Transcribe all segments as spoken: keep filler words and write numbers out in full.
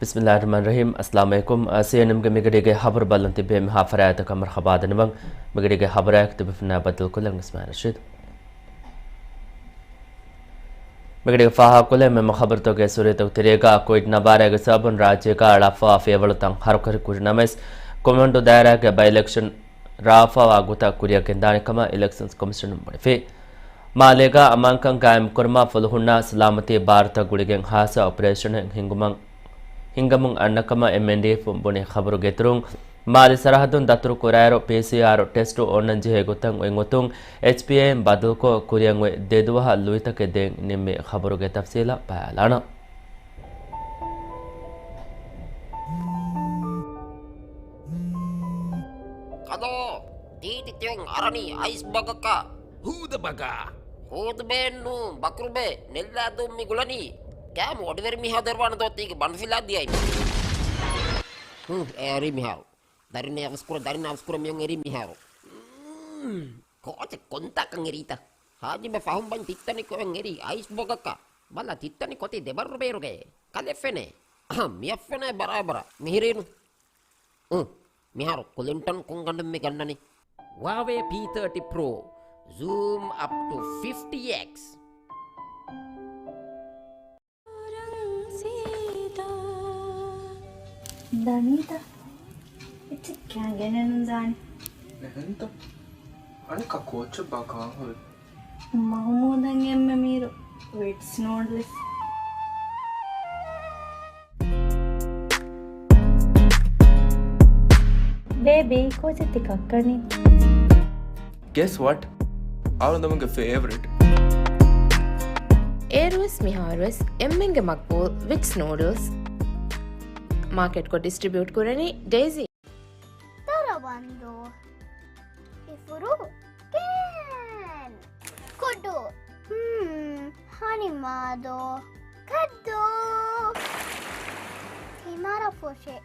ބިސްމިއްލާހިއްރަޙްމާނިއްރަޙީމް. އައްސަލާމު ޢަލައިކުމް. ސީއެންއެމްގެ މިގަޑީގެ ޚަބަރު ބަލަން ތިއްބެވި މިހާ ފަރާތްތަކަށް މަރުޙަބާ ދަންނަވަން. މިގަޑީގެ ޚަބަރާއެކު ތިބިފަންނާ ބައްދަލުކޮށްލަން އިސްމާޢީލް ރަޝީދު. މިގަޑީގެ ފާހަގަކޮށްލެވޭ މެމް ޚަބަރުތަކުގެ ސުރިތަކުގެ ތެރޭގަ ކޮވިޑް ނަވާރައިގެ ސަބަބުން ރާއްޖޭގަ އަޅާފަވާ ފިޔަވަޅުތައް ހަރުކަށި ކުރި ނަމަވެސް، ކޮމަންޑޫ ދާއިރާގެ ބައި އިލެކްޝަން ރާވަފަވާ ގޮތަށް ކުރިއަށް ގެންދާނެ ކަމަށް އިލެކްޝަންސް ކޮމިޝަނުން ބުނެފި. މާލޭގަ އަމާންކަން ގާއިމްކުރުމަށް ފުލުހުންނާ ސަލާމަތީ ބާރުތައް ގުޅިގެން ހާއްސަ އޮޕަރޭޝަނެއް ހިންގުމަށް، ހިންގަމުން އަންނަ ކަމަށް އެމްއެންޑީއެފުން ބުނި. ޚަބަރުގެ އިތުރުން، މާލެ ސަރަހައްދުން ދަތުރު ކުރާއިރު، ޕީސީއާރު ޓެސްޓު އޮންނަން ޖެހޭ ގޮތަށް އޮތް އޮތުން، އެޗްޕީއޭއިން ބަދަލުކޮށް ކުރިއަށް އޮތް ދެ ދުވަހަށް ލުއިތަކެއް ދޭން ނިންމި. ޚަބަރުގެ ތަފްސީލަށް ބަލާލާނަން. ކަލޯ، ތީ ތިތިއޮން އަރަނީ އައިސް ބަގަކަށް. ހޫދަ ބަގާ. ހޫދުބޭއްނު، ބަކުރުބޭ، ނެއްލާދޫން މި ގުޅަނީ. ކާމު އޮޑިވެރި މީހާ ދެރުވާނެ ދޯ ތީގެ ބަނޑުފިލާ ދިޔައި. ހު، އެ އެރީ މިހާރު. ދަރިން އަވަސްކުރ، ދަރިން އަވަސްކުރ މިއޮން އެރީ މިހާރު. މް، ކޯޗެ ކޮންތާކަން އެރީތަ؟ ހާޖިބެ ފަހުން ބަން ތިއްތަނި ކޮއެން އެރީ އައިސް ބަގަކަށް. ބަލަ ތިއްތަނި ކޮތި ދެބައްރު ބޭރުގައޭ. ކަލެ ފެނޭ. އަހަ، މިއަށް ފެނޭ ބަރާބަރަށް. މިހިރީނު. އު، މިހާރު ކުލިންޓަން ކޮން ގަނޑެއް މި ގަންނަނީ؟ ހުއާވޭ ޕީ ތާޓީ ޕްރޯ. Zoom up to fifty X. ދަނީތަ؟ އެއްޗެއް ކައިގެނެއްނު ދާނެ. އެހެންތަ؟ އަނެއްކާ ކޯޗަށް ބާ ކާން ހުރި؟ މަހުމޫދަށް އެންމެ މީރު ވިޓްސް ނޫޑްލްސް. ބޭބީ، ކޯޗެއް ތި ކައްކަނީ؟ Guess what? އަޅުގަނޑުމެންގެ ފޭވަރިޓް. އޭރުވެސް މިހާރުވެސް އެންމެންގެ މަގްބޫލް ވިޓްސް ނޫޑްލްސް. މާކެޓްކޮށް ޑިސްޓްރިބިއުޓް ކުރަނީ ޑޭޒީ. ދަރަވަންދޫ. އިފުރު. ކޭން. ކުޑު. ހުން. ހަނިމާދޯ. ކައްދޫ. ތިމާރަ ފޮށެ.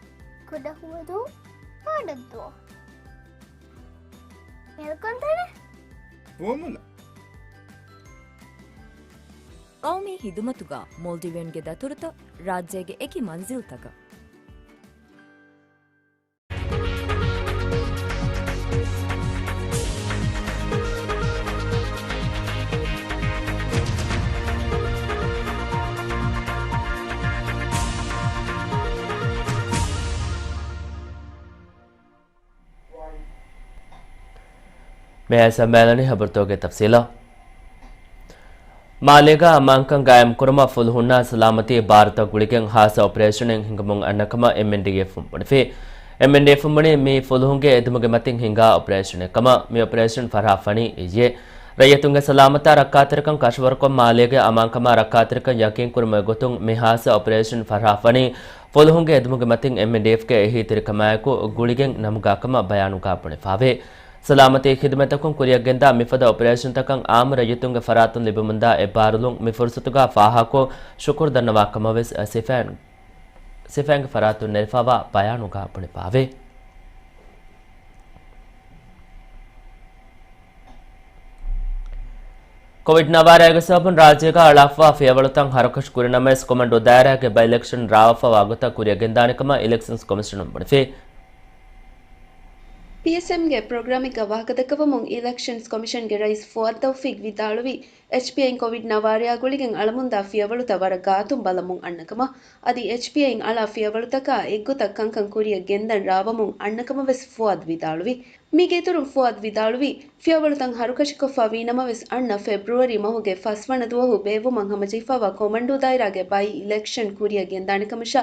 ކުޑަހުވަދޫ. ބޮޑަށްދޫ. މެލްކޮންތަނެ. ފޯމުލަ. ޤައުމީ ހިދުމަތުގަ މޯލްޑިވިއަންގެ ދަތުރުތައް ރާއްޖޭގެ އެކި މަންޒިލްތަކަށް. މިއާ ސަމާލަނީ ހަބަރުތަކުގެ ތަފްސީލަށް. މާލޭގަ އަމާންކަން ގާއިމް ކުރުމަށް ފުލުހުންނާ ސަލާމަތީ ބާރުތައް ގުޅިގެން ހާއްސަ އޮޕަރޭޝަނެއް ހިނގަމުން އަންނަ ކަމަށް އެމްއެންޑީއެފުން ބުނެފި. އެމްއެންޑީއެފުން ބުނީ މީ ފުލުހުންގެ އެދުމުގެ މަތިން ހިނގާ އޮޕަރޭޝަނެއް ކަމަށް. މި އޮޕަރޭޝަން ފަރުހާ ފަނީ އިއްޔެ. ރައްޔިތުންގެ ސަލާމަތާ ރައްކާތެރިކަން ކަށަވަރުކޮށް، މާލޭގެ އަމާންކަމާ ރައްކާތެރިކަން ޔަޤީންކުރުމުގެ ގޮތުން މި ހާއްސަ އޮޕަރޭޝަން ފަރުހާ ފަނީ ފުލުހުންގެ އެދުމުގެ މަތިން އެމްއެންޑީއެފްގެ އެހީތެރިކަމާއެކު ގުޅިގެން ނަމުގާ ކަމަށް ބަޔާނުގާ ބުނެފަވޭ. ސަލާމަތީ ޚިދުމަތްތަކުން ކުރިއަށްގެންދާ މިފަދަ އޮޕަރޭޝަންތަކަށް އާއްމު ރައްޔިތުންގެ ފަރާތުން ލިބެމުންދާ އެއްބާރުލުން މި ފުރުސަތުގާ ފާހަގަކޮށް ޝުކުރު ދަންނަވާ ކަމަށް ވެސް ސިފައިން، ސިފައިންގެ ފަރާތުން ނެރެފަވާ ބަޔާނުގާ ބުނެފަވޭ. ކޮވިޑް ނަވާރައިގެ ސަބަބުން ރާއްޖޭގަ އަޅާފަވާ ފިޔަވަޅުތައް ހަރުކަށި ކުރި ނަމަވެސް، ކޮމަންޑޫ ދާއިރާގެ ބައި އިލެކްޝަން ރާވަފަވާ ގޮތަށް ކުރިއަށް ގެންދާނެ ކަމަށް އިލެކްޝަންސް ކޮމިޝަނުން ބުނެފި. ޕީއެސްއެމްގެ ޕްރޮގްރާމެއްގަ ވާހަކަދައްކަވަމުން އިލެކްޝަންސް ކޮމިޝަންގެ ރައީސް ފުއާދު ތައުފީޤް ވިދާޅުވީ، އެޗްޕީއައިން ކޮވިޑް ނަވާރަޔާ ގުޅިގެން އަޅަމުންދާ ފިޔަވަޅުތައް ވަރަށް ގާތުން ބަލަމުން އަންނަ ކަމަށް. އަދި އެޗްޕީއައިން އަޅާ ފިޔަވަޅުތަކާ އެއްގޮތަށް ކަންކަން ކުރިއަށް ގެންދަން ރާވަމުން އަންނަ ކަމަށް ވެސް ފުއާދު ވިދާޅުވި. މީގެ އިތުރުން ފުއާދު ވިދާޅުވީ، ފިޔަވަޅުތައް ހަރުކަށިކޮށްފަ ވީނަމަވެސް، އަންނަ ފެބްރުއަރީ މަހުގެ ފަސްވަނަ ދުވަހު ބޭއްވުމަށް ހަމަޖެހިފައިވާ ކޮމަންޑޫ ދާއިރާގެ ބައި އިލެކްޝަން ކުރިއަށް ގެންދާނެ ކަމަށާ،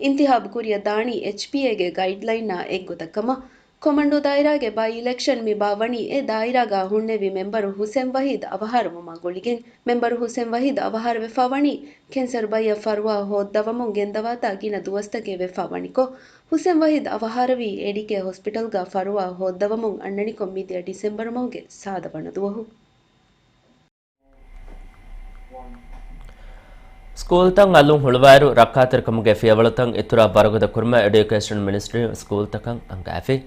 އިންތިހާބު ކުރިއަށް ދާނީ އެޗްޕީއޭގެ ގައިޑްލައިންއާ އެއްގޮތަށް ކަމަށް. ކޮމަންޑޫ ދާއިރާގެ ބައި އިލެކްޝަން މި ބާއްވަނީ އެ ދާއިރާގަ ހުންނެވި މެމްބަރު ހުސެން ވަހީދު އަވަހާރަވުމާ ގުޅިގެން. މެމްބަރު ހުސެން ވަހީދު އަވަހާރަވެފަ ވަނީ ކެންސަރު ބައްޔަށް ފަރުވާ ހޯއްދަވަމުން ގެންދަވާތާ ގިނަ ދުވަސްތަކެއް ވެފަ ވަނިކޮށް، ހުސެން ވަހީދު އަވަހާރަވީ އެޑިކެއަރ ހޮސްޕިޓަލްގަ ފަރުވާ ހޯއްދަވަމުން އަންނަނިކޮށް މިދިޔަ ޑިސެމްބަރު މަހުގެ ސާދަ ވަނަ ދުވަހު. ސްކޫލްތައް އަލުން ހުޅުވާއިރު، ރައްކާތެރިކަމުގެ ފިޔަވަޅުތައް އިތުރަށް ވަރުގަދަ ކުރުމަށް އެޑިއުކޭޝަން މިނިސްޓްރީން ސްކޫލްތަކަށް އަންގާފި.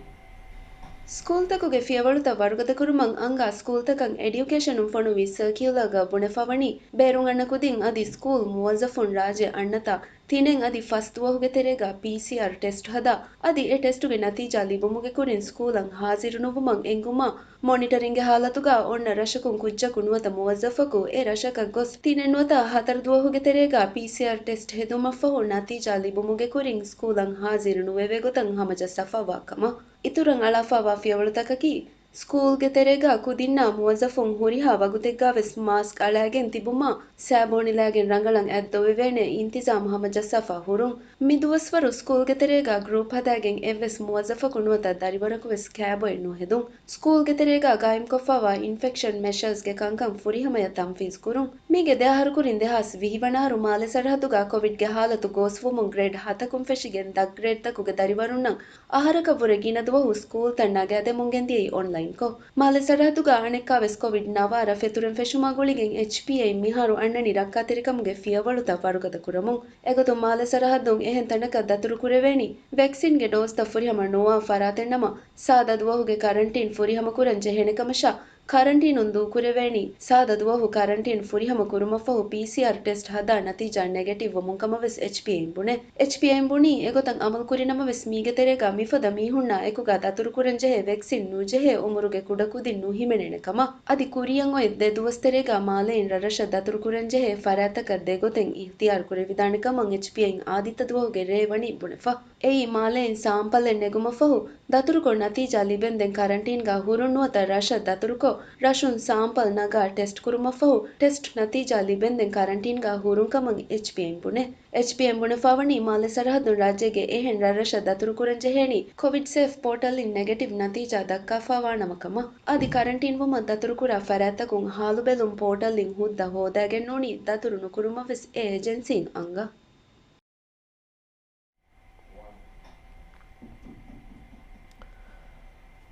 ސްކޫލްތަކުގެ ފިޔަވަޅުތައް ވަރުގަދަކުރުމަށް އަންގާ ސްކޫލްތަކަށް އެޑިއުކޭޝަނުން ފޮނުވި ސަރކިއުލާގަ ބުނެފަވަނީ، ބޭރުން އަންނަ ކުދިން އަދި ސްކޫލް މުވައްޒަފުން ރާއްޖެ އަންނަތާ ތިނެއް އަދި ފަސް ދުވަހުގެ ތެރޭގަ ޕީސީއާރް ޓެސްޓް ހަދާ، އަދި އެ ޓެސްޓުގެ ނަތީޖާ ލިބުމުގެ ކުރިން ސްކޫލަށް ހާޒިރު ނުވުމަށް އެންގުމާ، މޮނިޓަރިންގގެ ހާލަތުގަ އޮންނަ ރަށަކުން ކުއްޖަކު ނުވަތަ މުވައްޒަފަކު އެ ރަށަކަށް ގޮސް، ތިނެއް ނުވަތަ ހަތަރު ދުވަހުގެ ތެރޭގަ ޕީސީއާރް ޓެސްޓް ހެދުމަށްފަހު ނަތީޖާ ލިބުމުގެ ކުރިން ސްކޫލަށް ހާޒިރު ނުވެވޭ ގޮތަށް ހަމަޖައްސާފައިވާ ކަމަށް. އިތުރަށް އަޅާފައިވާ ފިޔަވަޅުތަކަކީ، ސްކޫލްގެ ތެރޭގަ ކުދިންނާ މުވައްޒަފުން ހުރިހާ ވަގުތެއްގަވެސް މާސްކް އަޅައިގެން ތިބުމާ، ސާބޯނިލާގެން ރަނގަޅަށް އަތް ދޮވެވޭނެ އިންތިޒާމް ހަމަޖައްސާފަ ހުރުން. މި ދުވަސްވަރު ސްކޫލްގެ ތެރޭގަ ގްރޫޕް ހަދާގެން އެއްވެސް މުވައްޒަފަކު ނުވަތަ ދަރިވަރަކުވެސް ކާބޮއެއް ނުހެދުން. ސްކޫލްގެ ތެރޭގަ ގާއިމްކޮށްފައިވާ އިންފެކްޝަން މެޝާސްގެ ކަންކަން ފުރިހަމަޔަށް ތަންފީޒު ކުރުން. މީގެ ދެ އަހަރު ކުރިން ދެހާސް ވިހި ވަނަ އަހަރު މާލެ ސަރަހައްދުގަ ކޮވިޑްގެ ހާލަތު ގޯސްވުމުން ގްރޭޑް ހަތަކުން ފެށިގެން ދަށް ގްރޭޑްތަކުގެ ދަރިވަރުންނަށް އަހަރަކަށްވުރެ ގިނަ ދުވަހު ސްކޫލްތައް ނަގާދެމުން ގެންދިޔައީ އޮންލައިންކޮށް. މާލެ ސަރަހައްދުގަ އަނެއްކާވެސް ކޮވިޑް ނަވާރަ ފެތުރެން ފެށުމާ ގުޅިގެން އެޗްޕީއައި މިހާރު އަންނަނީ ރައްކާތެރިކަމުގެ ފިޔަވަޅުތައް ވަރުގަދަ ކުރަމުން. އެގޮތުން މާލެ ސަރަހައްދުން އެހެން ތަނަކަށް ދަތުރު ކުރެވޭނީ ވެކްސިންގެ ޑޯޒްތައް ފުރިހަމަ ނުވާ ފަރާތެއް ނަމަ، ސާދަ ދުވަހުގެ ކަރަންޓީން ފުރިހަމަ ކުރަން ޖެހޭނެ ކަމަށާ، ކަރަންޓީނުން ދޫކުރެވޭނީ، ސާދަ ދުވަހު ކަރަންޓީން ފުރިހަމަ ކުރުމަށްފަހު ޕީސީއާރް ޓެސްޓް ހަދާ ނަތީޖާ ނެގެޓިވް ވުމުން ކަމަށް ވެސް އެޗްޕީއައިން ބުނޭ. އެޗްޕީއައިން ބުނީ، އެގޮތަށް އަމަލު ކުރި ނަމަވެސް މީގެ ތެރޭގަ މިފަދަ މީހުންނާ އެކުގަ ދަތުރު ކުރަން ޖެހޭ ވެކްސިން ނުޖެހޭ އުމުރުގެ ކުޑަކުދިން ނުހިމެނޭނެ ކަމަށް. އަދި ކުރިއަށް އޮތް ދެ ދުވަސް ތެރޭގަ މާލެއިން ރަށްރަށަށް ދަތުރު ކުރަން ޖެހޭ ފަރާތްތަކަށް ދެ ގޮތެއް އިހްތިޔާރު ކުރެވިދާނެ ކަމަށް އެޗްޕީއައިން އާދިއްތަ ދުވަހުގެ ރޭ ވަނީ ބުނެފަ. އެއީ މާލެއިން ސާމްޕަލެއް ނެގުމަށްފަހު، ދަތުރުކޮށް ނަތީޖާ ލިބެންދެން ކަރަންޓީންގަ ހުރުން ނުވަތަ ރަށަށް ދަތުރުކޮށް، ރަށުން ސާމްޕަލް ނަގާ ޓެސްޓް ކުރުމަށްފަހު، ޓެސްޓް ނަތީޖާ ލިބެންދެން ކަރަންޓީންގަ ހުރުން ކަމަށް އެޗްޕީއެން ބުނޭ. އެޗްޕީއެން ބުނެފަވަނީ މާލެ ސަރަހައްދުން ރާއްޖޭގެ އެހެން ރަށްރަށަށް ދަތުރުކުރަން ޖެހޭނީ ކޮވިޑް ސޭފް ޕޯޓަލްއިން ނެގެޓިވް ނަތީޖާ ދައްކާފައިވާ ނަމަ ކަމަށް. އަދި ކަރަންޓީން ވުމަށް ދަތުރުކުރާ ފަރާތްތަކުން ހާލުބެލުން ޕޯޓަލްއިން ހުއްދަ ހޯދާގެން ނޫނީ ދަތުރު ނުކުރުމަށް ވެސް އެ އޭޖެންސީން އަންގާ.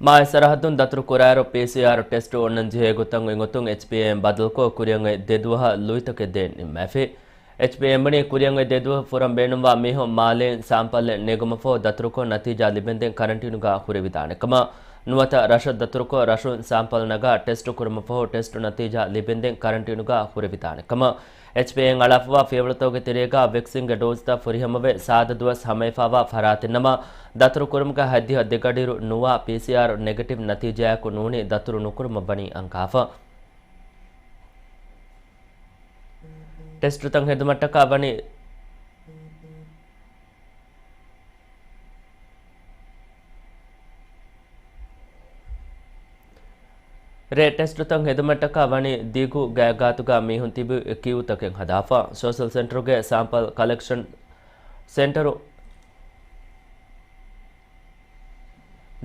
މާލެ ސަރަހައްދުން ދަތުރު ކުރާއިރު ޕީސީއާރް ޓެސްޓު އޮންނަން ޖެހޭ ގޮތަށް އޮތް ގޮތުން އެޗްޕީއޭއިން ބަދަލުކޮށް ކުރިއަށް އޮތް ދެ ދުވަހަށް ލުއިތަކެއް ދޭން ނިންމައިފި. އެޗްޕީއޭއިން ބުނީ ކުރިއަށް އޮތް ދެ ދުވަހަށް ފުރަން ބޭނުންވާ މީހުން މާލެއިން ސާމްޕަލެއް ނެގުމަށްފަހު ދަތުރުކޮށް ނަތީޖާ ލިބެންދެން ކަރަންޓީނުގަ ހުރެވިދާނެ ކަމަށް. ނުވަތަ ރަށަށް ދަތުރުކޮށް ރަށުން ސާމްޕަލް ނަގާ ޓެސްޓު ކުރުމަށްފަހު ޓެސްޓު ނަތީޖާ ލިބެންދެން ކަރަންޓީނުގަ ހުރެވިދާނެ ކަމަށް. އެޗްޕީއޭއިން އަޅާފައިވާ ފިޔަވަޅުތަކުގެ ތެރޭގަ ވެކްސިންގެ ޑޯޒްތައް ފުރިހަމަވެ، ސާދަ ދުވަސް ހަމަވެފައިވާ ފަރާތެއް ނަމަ، ދަތުރު ކުރުމުގަ ހަތްދިހަ ދެ ގަޑިއިރު ނުވާ ޕީސީއާރް ނެގެޓިވް ނަތީޖާއެކު ނޫނީ ދަތުރު ނުކުރުމަށް ވަނީ އަންގާފަ. ޓެސްޓުތައް ހެދުމަށްޓަކާ ވަނީ ރޭ ޓެސްޓުތައް ހެދުމަށްޓަކާ ވަނީ ދިގު ގާތްގާތުގަ މީހުން ތިބި ކިއުތަކެއް ހަދާފަ. ސޯޝަލް ސެންޓަރުގެ ސާމްޕަލް ކަލެކްޝަން ސެންޓަރު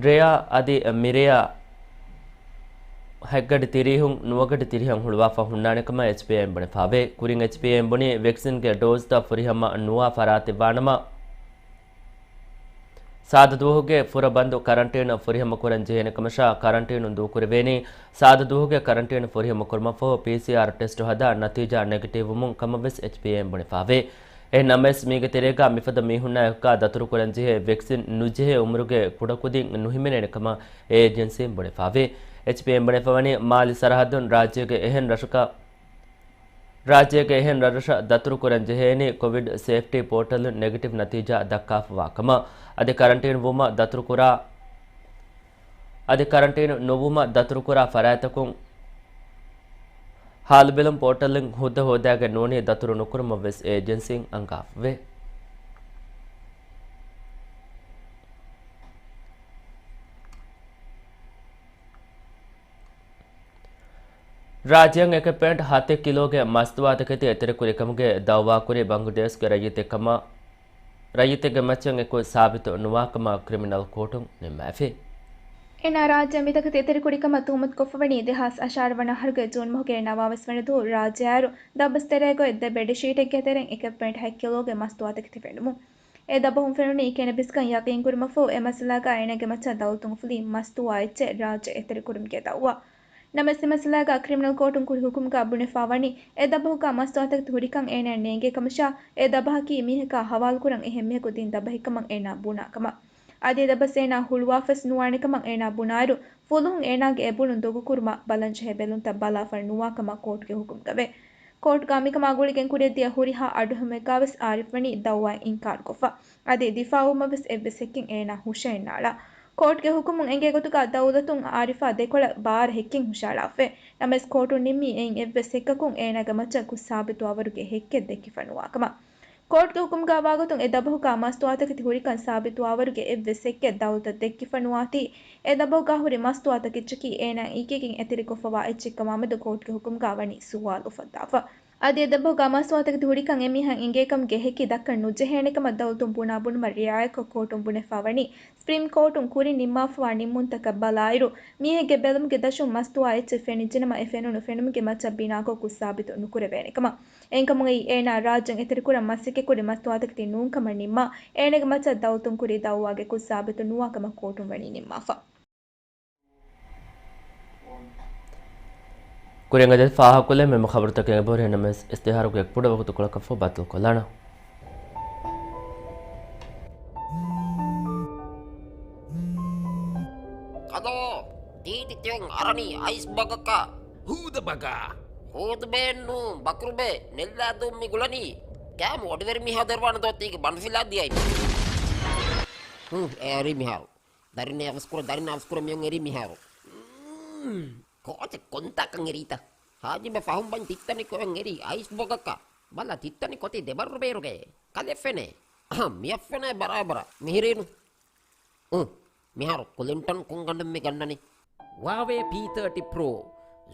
ރެޔާ އަދި މިރެޔާ ހަތްގަޑި ތިރީހުން ނުވަގަޑި ތިރީހަށް ހުޅުވާފަ ހުންނާނެ ކަމަށް އެޗްޕީއޭއިން ބުނެފަވޭ. ކުރިން އެޗްޕީއޭއިން ބުނީ ވެކްސިންގެ ޑޯޒްތައް ފުރިހަމަ ނުވާ ފަރާތެއް ވާނަމަ، ސާދަ ދުވަހުގެ ފުރަބަންދު ކަރަންޓީނަށް ފުރިހަމަ ކުރަން ޖެހޭނެ ކަމަށާ، ކަރަންޓީނުން ދޫކުރެވޭނީ ސާދަ ދުވަހުގެ ކަރަންޓީނު ފުރިހަމަ ކުރުމަށްފަހު ޕީސީއާރް ޓެސްޓު ހަދާ ނަތީޖާ ނެގެޓިވް ވުމުން ކަމަށް ވެސް އެޗްޕީއޭއިން ބުނެފަވޭ. އެހެންނަމަވެސް، މީގެ ތެރޭގަ މިފަދަ މީހުންނާ އެކުގަ ދަތުރު ކުރަން ޖެހޭ ވެކްސިން ނުޖެހޭ އުމުރުގެ ކުޑަކުދިން ނުހިމެނޭނެ ކަމަށް އެ އޭޖެންސީން ބުނެފަވޭ. އެޗްޕީއޭއިން ބުނެފަވަނީ މާލެ ސަރަހައްދުން ރާއްޖޭގެ އެހެން ރަށަކަށް ރާއްޖޭގެ އެހެން ރަށްރަށަށް ދަތުރު ކުރަން ޖެހޭނީ ކޮވިޑް ސޭފްޓީ ޕޯޓަލުން ނެގެޓިވް ނަތީޖާ ދައްކާފައިވާ ކަމަށް. އަދި ކަރަންޓީން ވުމަށް ދަތުރު ކުރާ، އަދި ކަރަންޓީން ނުވުމަށް ދަތުރު ކުރާ ފަރާތްތަކުން ހާލުބެލުން ޕޯޓަލުން ހުއްދަ ހޯދާގެން ނޫނީ ދަތުރު ނުކުރުމަށް ވެސް އެ އޭޖެންސީން އަންގާފަވޭ. ރާއްޖެއަށް އެކެއް ޕޮއިންޓް ހަތެއް ކިލޯގެ މަސްތުވާތަކެތި އެތެރެކުރިކަމުގެ ދައުވާކުރި ބަނގްލަދޭޝްގެ ރައްޔިތެއް ކަމަށް، ރައްޔިތެއްގެ މައްޗަށް އެކު ސާބިތު ނުވާކަމަށް ކްރިމިނަލް ކޯޓުން ނިންމައިފި. އޭނާ ރާއްޖެ މިތަކެތި އެތެރެކުރިކަމަށް ތުހުމަތުކޮށްފަވަނީ ދެހާސް އަށާރަ ވަނަ އަހަރުގެ ޖޫން މަހުގެ ނަވާވެސް ވަނަ ދުވަހު ރާއްޖެއާއިރު ދައްބަސް ތެރޭގައި ދެ ބެޑްޝީޓެއްގެ ތެރެއިން އެކެއް ޕޮއިންޓް ހަތް ކިލޯގެ މަސްތުވާތަކެތި ފެނުމުން. އެ ދަބަހުން ފެނުނީ ކެނެބިސްކަން ޔަގީންކުރުމަށްފަހު، އެ މައްސަލާގަ އޭނާގެ މައްޗަށް ދައުލަތުން އުފުލީ މަސްތުވާ އެއްޗެއް ރާއްޖެ އެތެރެކުރުމުގެ ދައުވާ. ނަމަވެސް، އެ މައްސަލާގަ ކްރިމިނަލް ކޯޓުން ކުރި ހުކުމުގަ ބުނެފަވަނީ، އެ ދަބަހުގަ މަސްތުވާތަކެތި ހުރިކަން އޭނާއަށް ނޭނގޭ ކަމަށާ، އެ ދަބަހަކީ މީހަކާ ހަވާލުކުރަން އެހެން މީހަކު ދިން ދަބަހެއްކަމަށް އޭނާ ބުނާ ކަމަށް. އަދި އެ ދަބަސް އޭނާ ހުޅުވާފަސް ނުވާނެ ކަމަށް އޭނާ ބުނާއިރު، ފުލުހުން އޭނާގެ އެ ބުނުން ދޮގުކުރުމަށް ބަލަންޖެހޭ ބެލުންތައް ބަލާފަ ނުވާ ކަމަށް ކޯޓުގެ ހުކުމުގަވޭ. ކޯޓުގަ މިކަމާ ގުޅިގެން ކުރިއަށްދިޔަ ހުރިހާ އަޑުއެހުމެއްގަވެސް އާރިފް ވަނީ ދައުވާއެއް އިންކާރުކޮށްފަ. އަދި ދިފާއުވުމަށްވެސް އެއްވެސް ހެއްކެއް އޭނާ ހުށައެއް ނާޅާ. ކޯޓުގެ ހުކުމުން އެނގޭ ގޮތުގަ ދައުލަތުން އާރިފާ ދެކޮޅަށް ބާރަ ހެއްކެއް ހުށައަޅާފައި. ނަމަވެސް ކޯޓުން ނިންމީ އެއިން އެއްވެސް ހެއްކަކުން އޭނާގެ މައްޗަށް ކުށް ސާބިތުވާވަރުގެ ހެއްކެއް ދެއްކިފަ ނުވާކަމަށް. ކޯޓުގެ ހުކުމުގަ ވާގޮތުން އެ ދަބަހުގަ މަސްތުވާތަކެތި ހުރިކަން ސާބިތުވާވަރުގެ އެއްވެސް ހެއްކެއް ދައުލަތަށް ދެއްކިފަ ނުވާތީ، އެ ދަބަހުގަ ހުރި މަސްތުވާތަކެއްޗަކީ އޭނާ އިކީގެން އެތެރެކޮށްފަވާ އެއްޗެއްކަމާމެދު ކޯޓުގެ ހުކުމުގަ ވަނީ ސުވާލު އުފައްދާފަ. އަދި އެ ދަބަހުގަ މަސްތުވާތަކެތި ހުރިކަން އެމީހަށް އެނގޭކަމުގެ ހެކި ދައްކަން ނުޖެހޭނެކަމަށް ދައުލަތުން ބުނާ ބުނުމަށް ރިއާޔަތްކޮށް ކޯޓުން ބުނެފަ ވަނީ، ސްޕްރީމް ކޯޓުން ކުރިން ނިންމާފަވާ ނިންމުންތަކަށް ބަލާއިރު، މީހެއްގެ ބެލުމުގެ ދަށުން މަސްތުވާ އެއްޗެއް ފެނިއްޖެނަމަ، އެ ފެނުނު ފެނުމުގެ މައްޗަށް ބިނާކޮށް ކުށް ސާބިތު ނުކުރެވޭނެކަމަށް. އެހެންކަމުން އެއީ އޭނާ ރާއްޖެން އެތެރެކުރަން މަސައްކަތްކުރި މަސްތުވާތަކެތި ނޫންކަމަށް ނިންމާ، އޭނާގެ މައްޗަށް ދައުލަތުން ކުރި ދައުވާގެ ކުށް ސާބިތު ނުވާކަމަށް ކޯޓުން ވަނީ ނިންމާފަ. ކުރިން އަދި ފާހަގަކޮށްލެވޭ މެމް ޚަބަރުތަކެއް އެބަހުރި ނަމަވެސް، އިސްތިހާރުގެ ކުޑަ ވަގުތުކޮޅަކަށްފަހު ބައްދަލުކޮށްލާނަން. ކަލޯ، ތީތި ތިއޮން އަރަނީ އައިސް ބަގަކަށް. ހޫދަ ބަގާ. ހޫދުބޭންނޫ، ބަކުރުބޭ، ނެއްލާދޫ މި ގުޅަނީ. ކާމު އޮޑިވެރި މިހާ ދެރުވާނެ ދޯ ތީގެ ބަނޑުފިލާ ދިޔައި. ހު، އެ އަރި މިހާރު. ދަރިން އަވަސްކުރ، ދަރިން އަވަސްކުރ މިއޮން އެރީ މިހާރު. މް، ކޯޗެއް ކޮންތާކަން އެރީތަ؟ ހާޖިބެ ފަހުން ބަން ތިއްތަނި ކޮއެން އެރީ އައިސް ބޮގަކަށް. ބަލަ ތިއްތަނި ކޮތި ދެބައްރު ބޭރުގައޭ. ކަލެ ފެނޭ. އަހަ، މިއަށް ފެނޭ ބަރާބަރަށް. މިހިރީނު. އު، މިހާރު ކުލިންޓަން ކޮންގަނޑެއް މި ގަންނަނީ؟ ހުއާވޭ ޕީ ތާޓީ ޕްރޯ.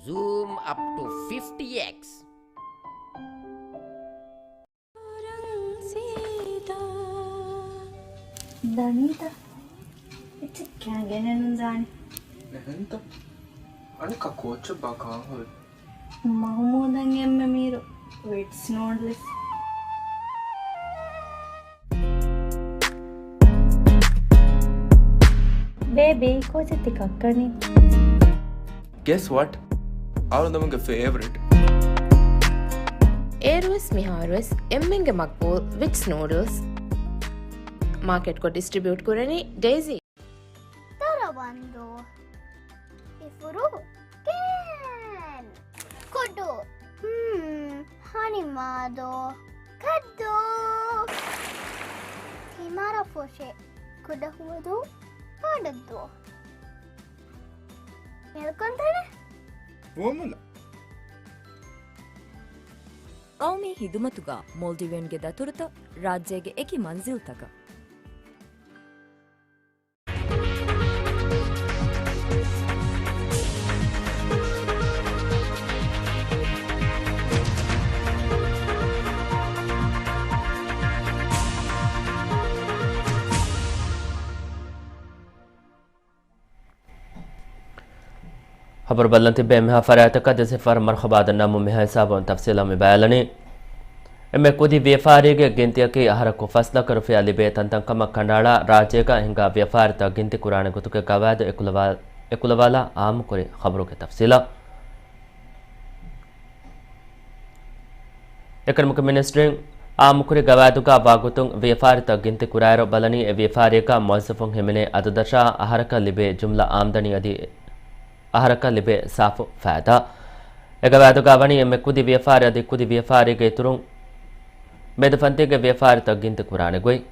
Zoom up to fifty X. ދަނީތަ؟ އެއްޗެއް ކާ ގެނެއް ނުދާނެ. އެހެންތަ؟ އަނެއްކާ ކޯއްޗެއް ބާ ކާން ހުރި؟ މަހުމޫދަށް އެންމެ މީރު ވިޓްސް ނޫޑްލްސް. ބޭބީ، ކޯޗެއް ތި ކައްކަނީ؟ Guess what? އަޅުގަނޑުގެ ފޭވަރިޓް. އޭރުވެސް މިހާރުވެސް އެންމެންގެ މަގްބޫލް ވިޓްސް ނޫޑްލްސް. މާކެޓްކޮށް ޑިސްޓްރިބިއުޓް ކުރަނީ ޑެއިޒީ. ދަރަވަންދޫ. އިފުރު. ކޭން. ކުޑު. ހްމް. ހަނިމާދޯ. ކައްދޫ. ތިމަރަފުށި. ކުޑަހުވަދޫ. ފާޑައްދޫ. މެލްކޮންތަނެ. ފޯމުލަ. ގައުމީ ހިދުމަތުގަ މޯލްޑިވިއަންގެ ދަތުރުތައް ރާއްޖޭގެ އެކި މަންޒިލްތަކަށް. ޚަބަރު ބަލަން ތިއްބެ އެންމެހާ ފަރާތްތަކަށް ދެސިފަރު މަރުޙަބާ ދަންނަމުން މިހާ ހިސާބުން ތަފްސީލަށް މި ބަޔާލަނީ. އެންމެ ކުދި ވިޔަފާރީގެ ގިންތިއަކީ އަހަރަކު ފަސް ލަކަ ރުފިޔާ ލިބޭ ތަންތަންކަމަށް ކަނޑައަޅާ، ރާއްޖޭގަ ހިނގާ ވިޔަފާރިތައް ގިންތި ކުރާނެ ގޮތުގެ ގަވާއިދު އެކުލަވާ، އެކުލަވާލާ އާއްމުކުރި ޚަބަރުގެ ތަފްސީލަށް. އެކަޑަމިކް މިނިސްޓްރީން އާއްމުކުރި ގަވާއިދުގަ ވާގޮތުން ވިޔަފާރިތައް ގިންތި ކުރާއިރު ބަލަނީ އެ ވިޔަފާރީގަ މުވައްޒަފުން ހިމެނޭ އަދަދަށާ އަހަރަކަށް ލިބޭ ޖުމްލަ އާމްދަނީ އަދި އަހަރަކަށް ލިބޭ ސާފު ފައިދާ. އެ ގަވާއިދުގަ ވަނީ އެންމެ ކުދި ވިޔަފާރި އަދި ކުދި ވިޔަފާރީގެ އިތުރުން މެދުފަންތީގެ ވިޔަފާރިތައް ގިންތި ކުރާނެ ގޮތް.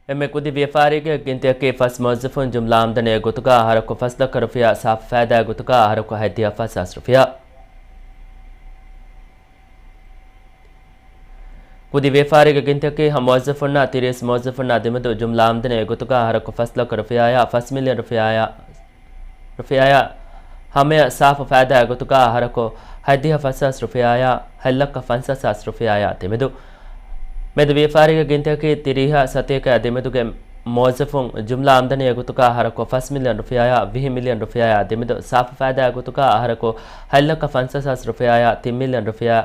އެންމެ ކުދި ވިޔަފާރީގެ ގިންތިއަކީ ފަސް މުވައްޒަފުން ޖުމްލަ އާމްދަނީ ގޮތުގަ އަހަރަކު ފަސް ލަކަ ރުފިޔާ ސާފު ފައިދާ ގޮތުގަ އަހަރަކު ހަތްދިހަ ފަސް ހާސް ރުފިޔާ. ކުދި ވިޔަފާރީގެ ގިންތިއަކީ ހަ މުވައްޒަފުންނާ ތިރީސް މުވައްޒަފުންނާ ދެމެދު ޖުމްލަ އާމްދަނީ ގޮތުގަ އަހަރަކު ފަސް ލަކަ ރުފިޔާއާ ފަސް މިލިއަން ރުފިޔާއާ، ރުފިޔާއާ ހަމަޔަށް ސާފު ފައިދާއާ ގޮތުގަ އަހަރަކު ހަތްދިހަ ފަސްހާސް ރުފިޔާއާ ހަތްލައްކަ ފަންސާސް ހާސް ރުފިޔާއާ ދެމެދު. މެދު ވިޔަފާރީގެ ގިންތިއަކީ ތިރީހަ ސަތޭކައާ ދެމެދުގެ މުވައްޒަފުން ޖުމްލަ އާމްދަނީގެ ގޮތުގަ އަހަރަކު ފަސް މިލިއަން ރުފިޔާއާ ވިހި މިލިއަން ރުފިޔާއާ ދެމެދު، ސާފު ފައިދާއާ ގޮތުގަ އަހަރަކު ހަތްލައްކަ ފަންސާސް ހާސް ރުފިޔާއާ ތިން މިލިއަން ރުފިޔާ،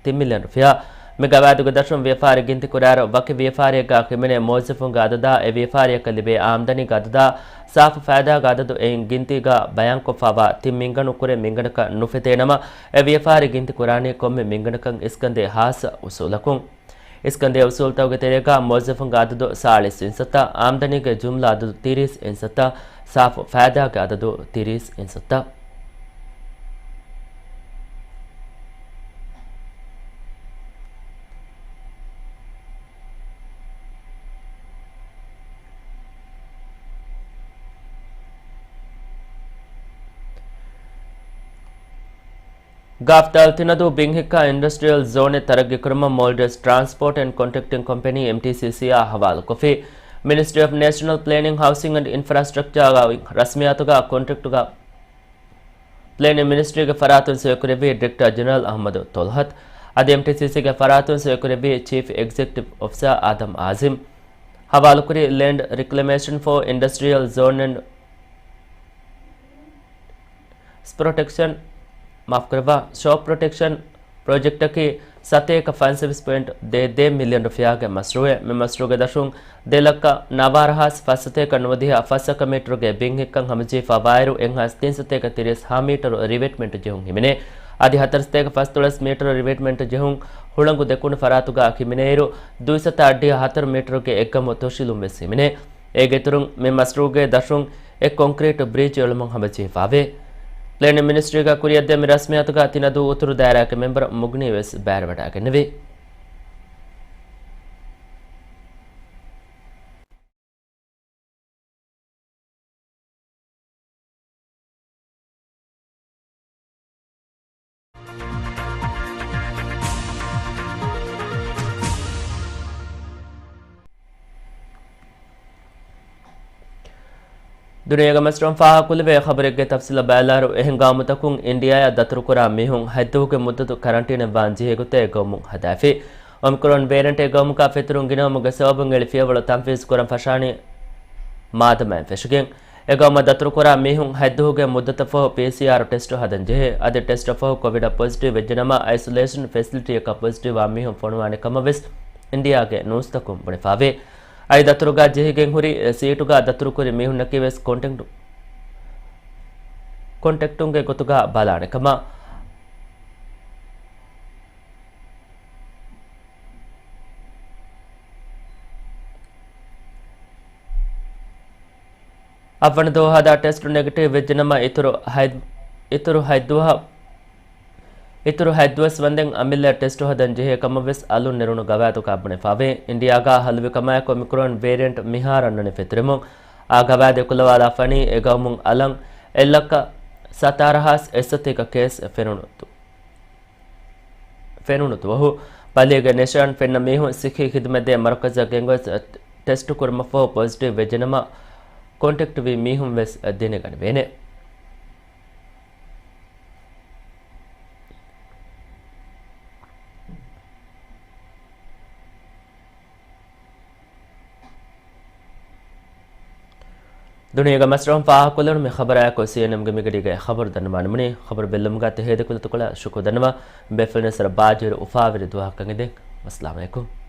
ތިން މިލިއަން ރުފިޔާ. މި ގަވާއިދުގެ ދަށުން ވިޔަފާރި ގިންތި ކުރާއިރު، ވަކި ވިޔަފާރިއެއްގަ ކިމެނޭ މުވައްޒަފުންގެ އަދަދާ، އެ ވިޔަފާރިއަކަށް ލިބޭ އާމްދަނީގެ އަދަދާ، ސާފު ފައިދާގެ އަދަދު އެއިން ގިންތީގަ ބަޔާންކޮށްފައިވާ ތިން މިންގަނޑު ކުރެ މިންގަނޑަކަށް ނުފެތޭނަމަ، އެ ވިޔަފާރި ގިންތި ކުރާނީ ކޮންމެ މިންގަނޑަކަށް އިސްކަންދޭ ހާއްސަ އުސޫލަކުން. އިސްކަންދޭ އުސޫލުތަކުގެ ތެރޭގަ މުވައްޒަފުންގެ އަދަދު ސާޅީސް އިންސައްތަ، އާމްދަނީގެ ޖުމްލަ އަދަދު ތިރީސް އިންސައްތަ، ސާފު ފައިދާގެ އަދަދު ތިރީސް އިންސައްތަ. ގާފްދާލް ތިނަދޫ ބިންހިއްކާ އިންޑަސްޓްރިއަލް ޒޯނެއް ތަރައްގީކުރުމަށް މޯލްޑިވްސް ޓްރާންސްޕޯޓް އެންޑް ކޮންޓްރެކްޓިން ކޮމްޕެނީ، އެމްޓީސީސީއާ ހަވާލުކޮށްފި. މިނިސްޓްރީ އޮފް ނޭޝަނަލް ޕްލޭނިން، ހައުސިން އެންޑް އިންފްރާސްޓްރަކްޗާގައި ރަސްމިއްޔާތުގަ ކޮންޓްރެކްޓުގަ ޕްލޭނިން މިނިސްޓްރީގެ ފަރާތުން ސޮއިކުރެއްވި ޑިރެކްޓަރ ޖެނެރަލް އަހްމަދު ތޮލްހަތް. އަދި އެމްޓީސީސީގެ ފަރާތުން ސޮއިކުރެއްވި ޗީފް އެގްޒެކެޓިވް އޮފިސަރ އާދަމް އާޒިމް. ހަވާލުކުރީ ލޭންޑް ރިކްލަމޭޝަން ފޯ އިންޑަސްޓްރިއަލް ޒޯން އެންޑް ޕްރޮޓެކްޝަން، މާފުކުރައްވާ، ޝޯޕް ޕްރޮޓެކްޝަން ޕްރޮޖެކްޓަކީ ސަތޭކަ ފަންސަވީސް ޕޮއިންޓް ދޭ ދޭއް މިލިއަން ރުފިޔާގެ މަޝްރޫއެއް. މި މަޝްރޫއުގެ ދަށުން ދެ ލައްކަ ނަވާރަ ހާސް ފަސް ސަތޭކަ ނުވަދިހަ ފަސް ސަތޭކަ މީޓަރުގެ ބިން ހިއްކަން ހަމަޖެހިފައިވާއިރު، އެއްހާސް ތިން ސަތޭކަ ތިރީސް ހާ މީޓަރު ރިވެޓްމަންޓު ޖެހުން ހިމެނޭ. އަދި ހަތަރު ސަތޭކަ ފަސްދޮޅަސް މީޓަރު ރިވެޓްމަންޓު ޖެހުން ހުޅަނގު ދެކުނު ފަރާތުގަ ހިމެނޭއިރު، ދުއިސައްތަ އައްޑިހަ ހަތަރު މީޓަރުގެ އެއްގަމު ތޮށިލުން ވެސް ހިމެނޭ. އޭގެ އިތުރުން މި މަޝްރޫއުގެ ދަށުން އެއް ކޮންކްރީޓު ބްރިޖް އެޅުމަށް ހަމަޖެހިފައިވޭ. ޕްލޭނިން މިނިސްޓްރީގަ ކުރިއަށްދިޔަ މި ރަސްމިއްޔާތުގަ ތިނަދޫ އުތުރު ދާއިރާގެ މެމްބަރ މުޣްނީ ވެސް ބައިވެވަޑައިގެންނެވި. ދުނިޔޭގެ މަސްރުން ފާހަގަކުރެވޭ ޚަބަރެއްގެ ތަފްސީލަށް ބައިލާރު، އެހެން ގައުމުތަކުން އިންޑިއާއަށް ދަތުރުކުރާ މީހުން ހަތްދުވަހުގެ މުއްދަތު ކަރަންޓީނަށް ވާން ޖެހޭ ގޮތެއް އެ ގައުމުން ހަދާފި. އޮމިކްރޮން ވޭރިއަންޓް އެ ގައުމުގަ ފެތުރުން ގިނަވުމުގެ ސަބަބުން އެޅިފިޔަވަޅު ތަންފީޒު ކުރަން ފަށާނީ މާދަމާއިން ފެށިގެން. އެ ގައުމަށް ދަތުރުކުރާ މީހުން ހަތްދުވަހުގެ މުއްދަތަށް ފަހު ޕީސީއާރު ޓެސްޓު ހަދަން ޖެހޭ. އަދި ޓެސްޓަށް ފަހު ކޮވިޑަށް ޕޮޒިޓިވް ވެއްޖެނަމަ، އައިސޮލޭޝަން ފެސިލިޓީއަކަށް ޕޮޒިޓިވް ވާ މީހުން ފޮނުވާނެ ކަމަށް ވެސް އިންޑިއާގެ ނޫސްތަކުން ބުނެފައިވޭ. އައި ދަތުރުގަ ޖެހިގެން ހުރި ސީޓުގަ ދަތުރުކުރި މީހުންނަކީ ވެސް ކޮންޓެކްޓު، ކޮންޓެކްޓުންގެ ގޮތުގަ ބަލާނެ ކަމަށް. އަށްވަނަ ދުވަހު ހަދާ ޓެސްޓު ނެގެޓިވް ވެއްޖެނަމަ، އިތުރު ހަތް، އިތުރު ހަތް ދުވަހަށް، އިތުރު ހަތް ދުވަސް ވަންދެން އަމިއްލަ ޓެސްޓު ހަދަން ޖެހޭ ކަމަށް ވެސް އަލުން ނެރުނު ގަވާއިދުގަ ބުނެފައިވޭ. އިންޑިއާގަ ހަލުވި ކަމާއެކު އޮމިކްރޮން ވޭރިއަންޓް މިހާރު އަންނަނީ ފެތުރެމުން. އާ ގަވާއިދު އެކުލަވާލާފަނީ އެ ގައުމުން އަލަށް އެއްލައްކަ ސަތާރަ ހާސް އެއްސަތޭކަ ކޭސް ފެނުނު ދު-، ފެނުނު ދުވަހު. ބަލީގެ ނިޝާން ފެންނަ މީހުން ސިއްހީ ޚިދުމަތްދޭ މަރުކަޒަށް ގެންގޮސް ޓެސްޓު ކުރުމަށް ފަހު ޕޮޒިޓިވް ވެއްޖެނަމަ، ކޮންޓެކްޓް ވި މީހުން ވެސް ދެނެގަނެވޭނެ. ދުނިޔޭގެ މަސްރަހުން ފާހަގަކޮށްލެވުނު މި ޚަބަރާއެކު ސީއެންއެމްގެ މިގަޑީގެ ޚަބަރު ދަންނަވާނަމުނީ. ޚަބަރު ބެއްލުމުގަ ތެހޭ ދެކޮޅަށް ޝުކުރު ދަންނަވަން. ބޭފުޅުންނަށް ސަރަ ބާއްޖަވެރި އުފާވެރި ދުވަހަކަށް އެދެން. އައްސަލާމު ޢަލައިކުމް.